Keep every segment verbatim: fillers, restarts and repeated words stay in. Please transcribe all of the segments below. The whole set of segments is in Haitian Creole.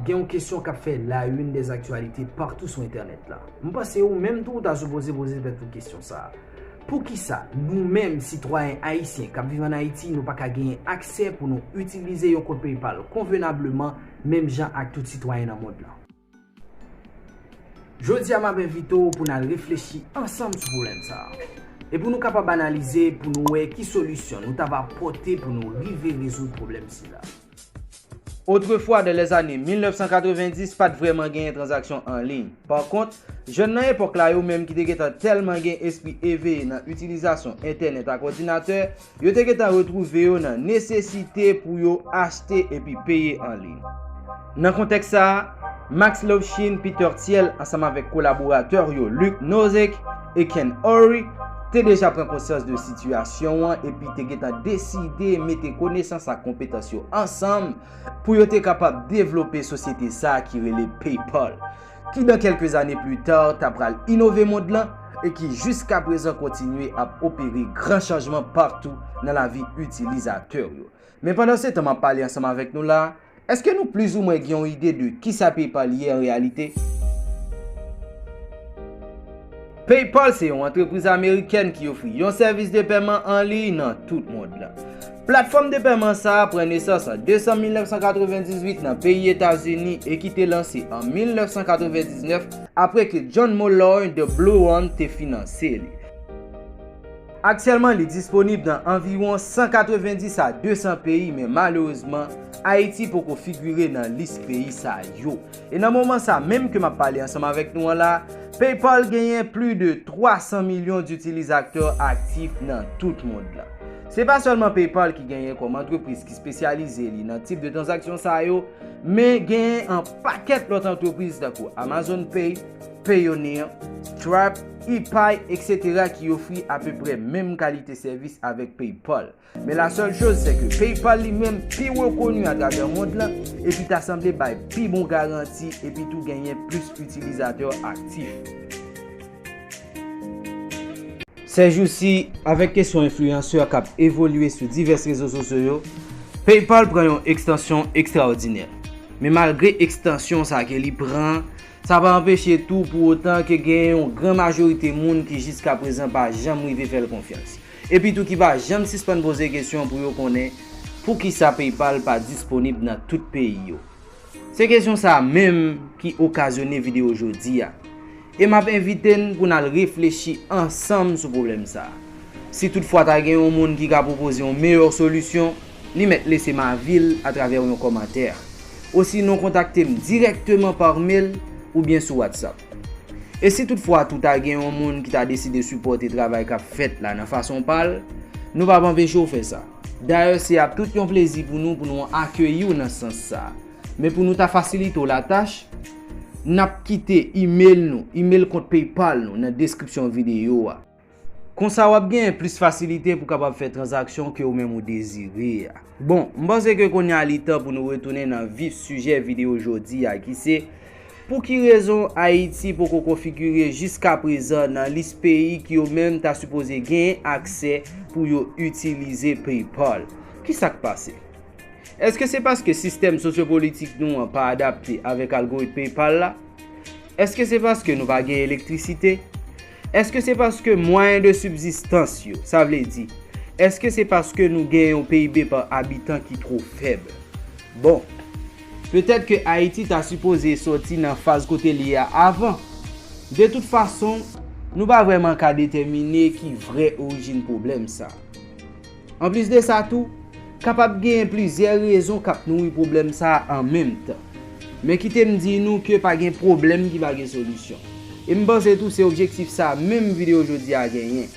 gen yon kesyon k ap fè la une des actualités partou sou entènèt la. M panse ou menm tou ou ta sipoze poze tèt ou kesyon sa a. Poukisa nou menm sitwayen ayisyen k ap viv ann Ayiti nou pa ka genyen aksè pou nou itilize yon kont PayPal konvenableman menm jan ak tout sitwayen nan mond lan? Jodi a m ap envite w pou n al reflechi ansanm sou pwoblèm sa a. E pou nou kapab analize pou nou wè ki solisyon nou ta va pote pou nou rive rezoud pwoblèm sila. Autrefois, dans les années mil nèf san katrevenndis, pa t vrèman genyen tranzaksyon an liy. Pa kont, jèn nan epòk la yo menm ki te gentan tèlman gen espri eveye nan itilizasyon entènèt ak òdinatè, yo te gentan retwouve yo nan nesesite pou yo achte epi peye an liy. Nan kontèks sa a, Max Levchin, Peter Thiel ansanm avèk kolaboratè yo Luke Nozick e Ken Horry te deja pran konsyans de sitiyasyon an epi te gentan deside mete konesans ak konpetans yo ansanm pou yo te kapab devlope sosyete sa a ki rele PayPal, ki dans quelques années plus tard ta pral inove mond lan e ki jiska prezan kontinye ap opere gran chanjman patou nan lavi itilizatè yo. Men pandan se tan m ap pale ansanm avèk nou la, èske nou plizoumwen gen yon ide de kisa PayPal ye an reyalite? PayPal se yon antrepriz amerikèn ki ofri yon sèvis de pèman an liy nan tout mond lan. Platfòm de pèman sa a pran nesans an desanm mil nèf san katrevendizuit nan peyi Etazini e ki te lanse an mil nèf san katrevendiznèf apre ke John Mulhern de Blue One te finanse li. Aktyèlman, li disponib nan anviwon san katrevendis a de san peyi, men malerezman, Ayiti poko figire nan lis peyi sa yo. E nan moman sa menm ke m ap pale ansanm avèk nou an la, PayPal genyen plis de twa san milyon itilizatè aktif nan tout mond lan. Se pa sèlman PayPal ki genyen kòm antrepriz ki espesyalize li nan tip de tranzaksyon sa yo, men genyen yon pakèt lòt antrepriz tankou Amazon Pay, Payoneer, Stripe, ePay, etsetera ki ofri apeprè menm kalite sèvis avèk PayPal. Men la sèl choz se ke PayPal li menm pi rekoni atravè mond lan epi ta sanble bay pi bon garanti epi tou genyen plis itilizatè aktif. Sèjousi, avèk kesyon enfliyansè k ap evolye sou divès rezo sosyo yo, PayPal pran yon ekstansyon ekstraòdinè. Men malgre ekstansyon sa ke li pran, sa pa anpeche tou pou otan ke gen yon gran majorite moun ki jiska prezan pa janm rive fè l konfyans. Epi tou ki pa janm sispann poze kesyon pou yo konnen poukisa PayPal pa disponib nan tout peyi yo. Se kesyon sa a menm ki okazyone videyo jodi a. E m ap envite n pou n al reflechi ansanm sou pwoblèm sa a. Si toutfwa ta gen yon moun ki ka pwopoze yon meyè solisyon, li mèt lese m avi l atravè yon kòmantè. Osinon kontakte m dirèkteman pa mail oubyen sou WhatsApp. E si toutfwa tou ta gen yon moun ki ta deside sipòte travay k ap fèt la nan fason pa l, nou p ap anpeche w fè sa. Dayè, se ap tout yon plezi pou nou pou nou akeyi w nan sans sa a. Men pou nou ta fasilite w latach, n ap kite email nou, email kont PayPal nou nan deskripsyon videyo a. Konsa w ap genyen plis fasilite pou kapab fè tranzaksyon ke ou menm ou dezire a. Bon, m panse ke kounye a li tan pou nou retounen nan vif sijè videyo jodi a ki se, pou ki rezon Ayiti poko konfigire jiska prezan nan lis peyi ki yo menm ta sipoze genyen aksè pou yo itilize PayPal? Kisa k pase? Èske se paske sistèm sosyopolitik nou an pa adapte avèk algoritm PayPal la? Èske se paske nou pa gen elektrisite? Èske se paske mwayen de sibzistans yo, sa vle di, èske se paske nou gen yon P I B pa abitan ki twò fèb? Bon, petèt ke Ayiti ta sipoze sòti nan faz kote li ye a avan. De tout fason, nou pa vrèman ka detèmine ki vrè orijin pwoblèm sa. Anplis de sa tou, kapab genyen plizyè rezon k ap nouri pwoblèm sa a an menm tan. Men kite m di nou ke pa gen pwoblèm ki pa gen solisyon. E m panse tou se objektif sa a menm videyo jodi a genyen.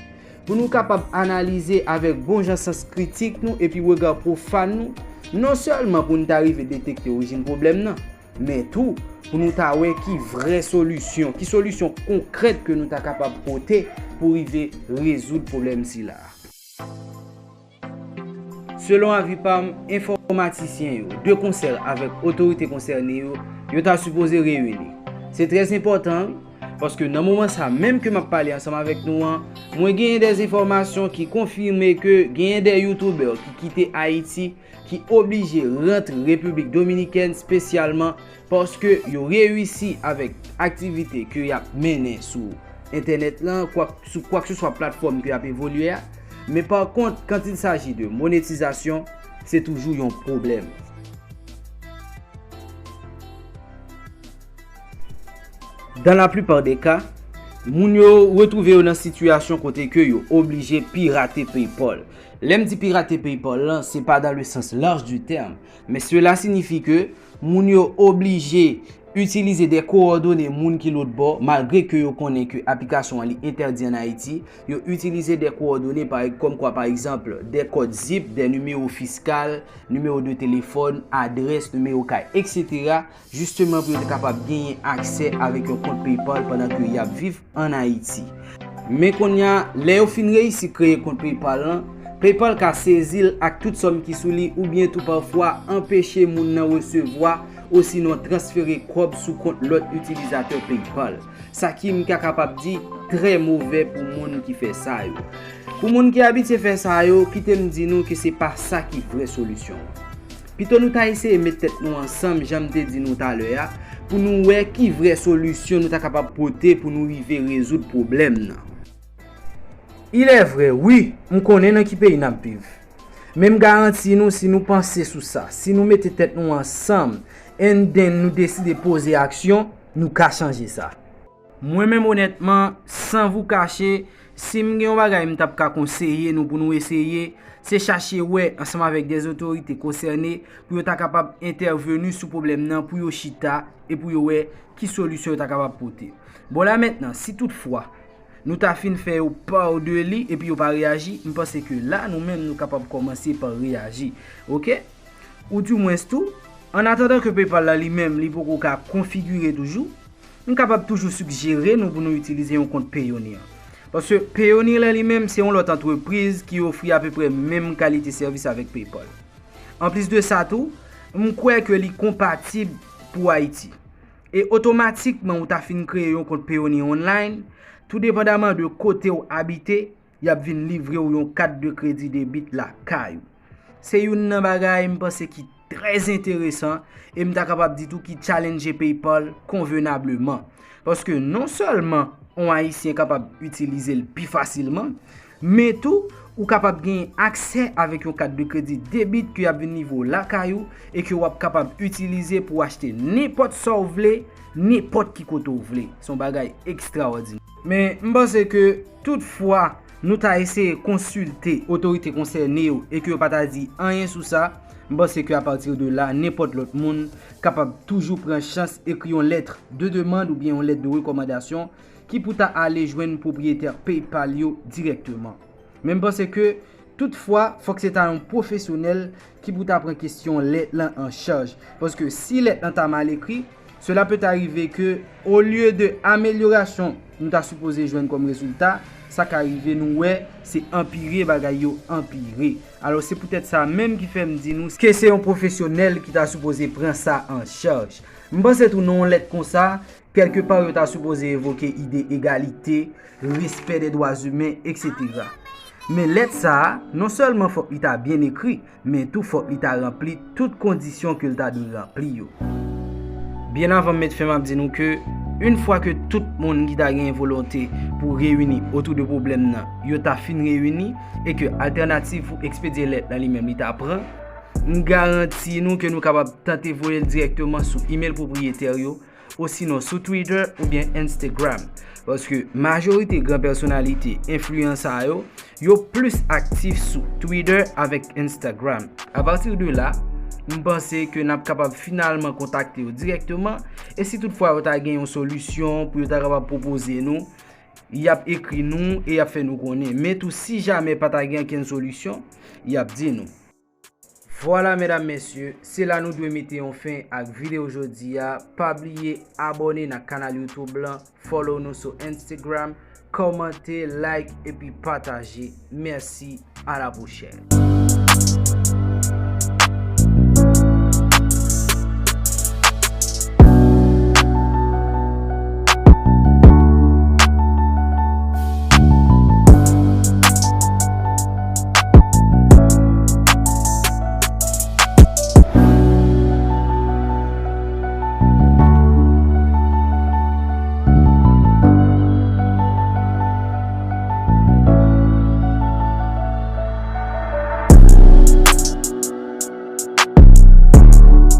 Pou nou kapab analize avèk bon jan sans kritik nou epi rega pwofàn nou, non sèlman pou n ta rive detekte orijin pwoblèm nan, men tou pou nou ta wè ki vrè solisyon, ki solisyon konkrèt ke nou ta kapab pote pou rive rezoud pwoblèm sila a. Selon avi pa m, enfòmatisyen yo, de konsè avèk otorite konsène yo, yo ta sipoze reyini. Se trè enpòtan, wi. Paske nan moman sa menm ke m ap pale ansanm avèk nou an, mwen genyen de enfòmasyon ki konfime ke genyen de youtubè ki kite Ayiti, ki oblije rantre Repiblik Dominikèn, espesyalman paske yo reyisi avèk aktivite ke y ap mennen sou entènèt lan, kwa, sou kwakseswa platfòm ke y ap evolye a. Men pa kont, quand il s'agit de monetizasyon, se toujou yon pwoblèm. Dans la plupart des cas, moun yo retwouve yo nan sitiyasyon kote ke yo oblije pirate PayPal. Lè m di pirate PayPal lan, se pa dans le sens large du terme, men cela signifie que moun yo oblije itilize de kowòdone moun ki lòt bò, malgre ke yo konnen ke aplikasyon an li entèdi an Ayiti, yo itilize de kowòdone pa, kòmkwa, pa egzanp, de kòd zip, de nimewo fiskal, nimewo de telefòn, adrès, nimewo kay, et cetera, jisteman pou yo te kapab genyen aksè avèk yon kont PayPal pandan ke y ap viv an Ayiti. Men kounye a, lè yo fin reyisi kreye kont PayPal lan, PayPal ka sezi l ak tout sòm ki sou li oubyen tou pafwa anpeche moun nan resevwa osinon transfere kòb sou kont lòt itilizatè PayPal. Sa ki, m ka kapab di, trè movè pou moun ki fè sa yo. Pou moun ki abitye fè sa yo, kite m di nou ke se pa sa ki vrè solisyon an. Pito nou ta eseye met tèt nou ansanm, jan m te di nou talè a, pou nou wè ki vrè solisyon nou ta kapab pote pou nou rive rezoud pwoblèm nan. Il est vrai, wi, m konnen nan ki peyi n ap viv. Men m garanti nou, si nou panse sou sa, si nou mete tèt nou ansanm, and then nou deside poze aksyon, nou ka chanje sa. Mwen menm, onètman, san vou kache, si m gen yon bagay m t ap ka konseye nou pou nou eseye, se chache wè ansanm avèk de otorite konsène pou yo ta kapab entèveni sou pwoblèm nan, pou yo chita e pou yo wè ki solisyon yo ta kapab pote. Bon, la mentnan, si toutfwa nou ta fin fè yo part de li epi yo pa reyaji, m panse ke la, nou menm, nou kapab kòmanse pa reyaji. Oke? Ou dimwens tou, an atandan ke PayPal la li menm, li poko ka konfigire toujou, m kapab toujou sigjere nou pou nou itilize yon kont Payoneer. Paske Payoneer la li menm, se yon lòt antrepriz ki ofri apeprè menm kalite sèvis avèk PayPal. Anplis de sa tou, m kwè ke li konpatib pou Ayiti. E otomatikman ou ta fin kreye yon kont Payoneer online, tou depandaman de kote w abite, y ap vin livre w yon kat de kredi debit lakay ou. Se youn nan bagay m panse ki trè enteresan e m ta kapab di tou ki challenge PayPal konvenableman. Paske non sèlman yon Ayisyen kapab itilize l pi fasilman, men tou, ou kapab genyen aksè avèk yon kat de kredi debit ke y ap vin livre w lakay ou e ke w ap kapab itilize pou w achte nenpòt sa w vle, nenpòt ki kote w vle. Se yon bagay ekstrawòdinè. Men, m panse ke toutfwa nou ta eseye konsilte otorite konsène yo e ke yo pa ta di anyen sou sa, m panse ke apati de la, nenpòt lòt moun kapab toujou pran chans ekri yon lettre de demande oubyen yon lettre de recommandation ki pou ta ale jwenn pwopriyetè PayPal yo dirèkteman. Men m panse ke, toutfwa, fòk se ta yon pwofesyonèl ki pou ta pran kesyon lèt lan an chaj. Paske si lèt lan ta mal ekri, cela peut arriver que, au lieu de amelyorasyon nou ta sipoze jwenn kòm rezilta, sa ka rive nou wè se anpire bagay yo anpire. Alò, se poutèt sa menm ki fè m di nou ke se yon pwofesyonèl ki ta sipoze pran sa an chaj. M panse tou nan yon lèt konsa, kèlkepa yo ta sipoze evoke ide egalite, respè de dwa imen, et cetera. Men lèt sa a, non sèlman fòk li ta byen ekri, men tou fòk li ta ranpli tout kondisyon ke l ta dwe ranpli yo. Byen avan m met fen, m ap di nou ke, yon fwa ke tout moun ki ta genyen volonte pou reyini otou de pwoblèm nan, yo ta fin reyini, e ke altènativ pou ekspedye lèt lan li menm li ta pran, m garanti nou ke nou kapab tante voye l dirèkteman sou imèl pwopriyetè yo, osinon sou Twitter oubyen Instagram. Paske majorite gran pèsonalite, enfliyansa yo, yo plis aktif sou Twitter avèk Instagram. Apati de la, m panse ke n ap kapab finalman kontakte yo dirèkteman, e si toutfwa yo ta gen yon solisyon pou yo ta kapab pwopoze nou, y ap ekri nou e y ap fè nou konnen. Men tou, si jamè pa ta gen okenn solisyon, y ap di nou. Vwala, medam, mesye, se la nou dwe mete yon fen ak videyo jodi a. Pa bliye abòne nan kanal YouTube lan, follow nou sou Instagram, kòmante, like, epi pataje. Mèsi, a la pwochèn.